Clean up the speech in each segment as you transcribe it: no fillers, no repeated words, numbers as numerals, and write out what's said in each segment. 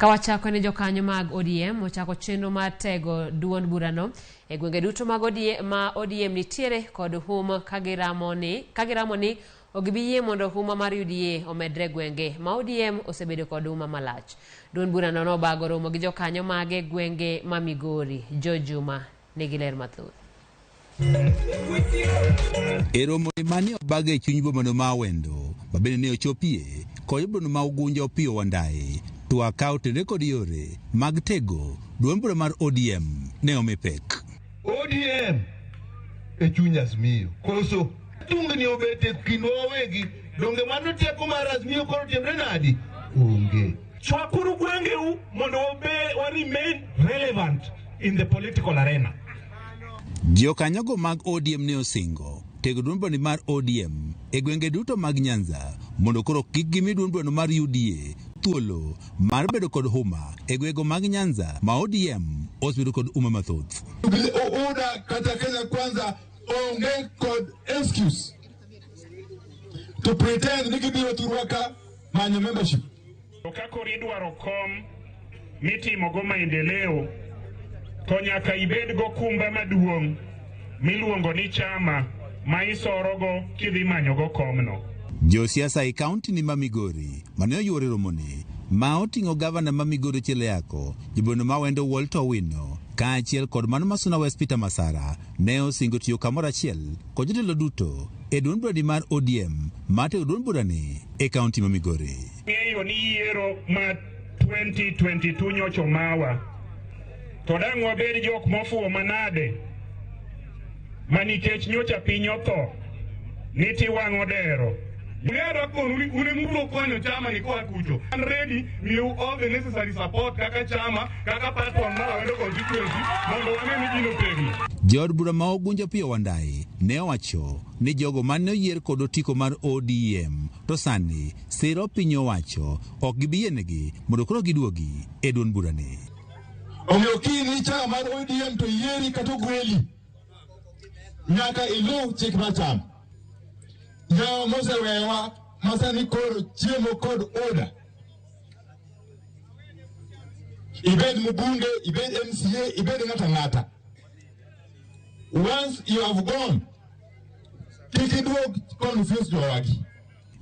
Ka wachako ni jokanyo mag ODM ochako chenro mar tego duond burano e gwenge duto mag ODM, ma ODM nitiere kod hum ka giramo ni ka giramo ni ok gibi yie mondo huma mar UDA omedre e gwenge ma ODM osebedo kod huma malach. Duond burano nobago romo gi jokanyo mage e gwenge ma Migori. George Juma nigi ler mathoth. E romo mane obag e chuny bomano ma Awendo, ma bende ne ochopie kod jobrono ma Ugunja Opiyo Wandayi, twak ka otenore kod yore mag tego duond bura mar ODM ne omi pek. ODM e chuny Azimio. Koso tungni obet e kindwa wawegi, donge mano teko mar Azimio koro timre nadi? Onge. Chwakuru gwengeu mondo wabe, wa remain relevant in the political arena. Jokanyogo mag ODM ne osingo tego duond burani mar ODM e gwenge duto mag Nyanza mondo koro kik gimi duond burano mar UDA thuolo mar bedo kod huma e gwego mag Nyanza ma ODM osebedo kod huma mathoth. UDA kata Kenya Kwanza onge kod excuse to pretend ni gibiro thurwa ka manyo membership. To ka koro idwaro kom mitimogo maendeleo to nyaka ibed gokumba maduong' miluongo ni chama ma isorogo kidhi manyogo komno. Josiasa e kaunti ni ma Migori mane oyuoro e romoni ma oting'o gavana ma Migori Ochieng Yako, jabono ma Awendo Walter Owino kaachiel kod mano ma Suna West Peter Masara ne osingo tiyo kamoro achiel kod jotelo duto e duond burani mar ODM mar tego duond burani e kaunti ma Migori. Ng'eyo ni yiero ma 2022 nyocha omawa, to dang' wabed jok mofuwo manade ma nikech nyocha piny otho ni tiwang'o dero. Adwa konu ni un ema ubiro konyo chama ni koa kucho. An ready miyou all the necessary support kaka chama, kaka platform mar Awendo constituency mondo wane ni gino otegno. Jaod bura ma Ugunja Opiyo Wandayi ne owacho ni jogo mane oyier kod otiko mar ODM to sani siro piny owacho ok gibi yienegi mondo koro giduogi e duond burani. Omiyo kini chama mar ODM to yieri kata ogweli, nyaka iluw chik mar chama. Yawa mosewewa masani koro chiemo kod oda. Ibed mbunge, ibed MCA, ibed ng'ata ng'ata. Once you have gone, kik iduog confuse jowagi.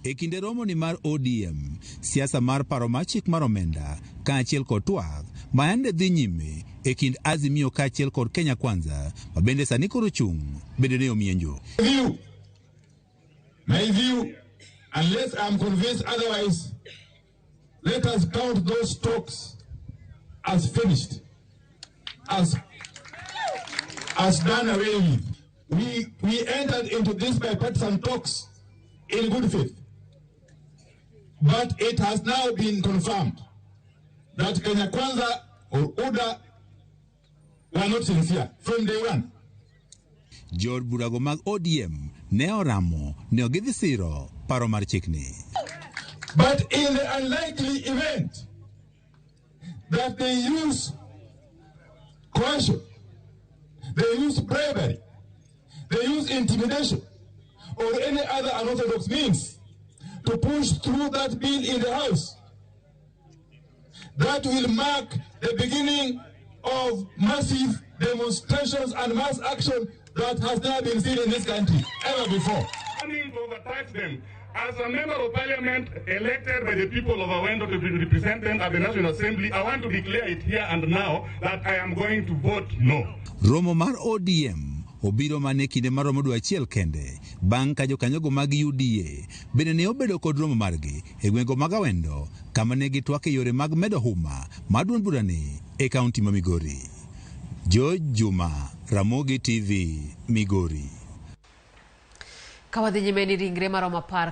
E kinde romo ni mar ODM, siasa mar paro mar chik mar omenda kaachiel kod twak ma yande dhi nyime e kind Azimio kaachiel kod Kenya Kwanza ma bende sani koro chung' bende ne omienjo. View. My view, unless I'm convinced otherwise, let us count those talks as finished, as done away with. We entered into these bipartisan talks in good faith, but it has now been confirmed that Kenya Kwanza or UDA were not sincere from day one. Jood burago mag ODM ne oramo ne ok gidhi siro paro mar chikni. But in the unlikely event that they use coercion, they use bribery, they use intimidation, or any other unorthodox means to push through that bill in the House, that will mark the beginning of massive demonstrations and mass action that has never been seen in this country ever before. Planning to overtax them. As a member of parliament elected by the people of Awendo to represent them at the National Assembly, I want to declare it here and now that I am going to vote no. Romo mar ODM obiro mana e kinde maromo dwe achiel kende bang' ka jokanyogo mag UDA bende ne obedo kod romo margi e gwengego mag Awendo kama ne gitwak e yore mag medo huma mar duond burani e kaunti ma Migori. George Juma, Ramogi TV, Migori. Ka wadhi nyime ni ringre maromo 10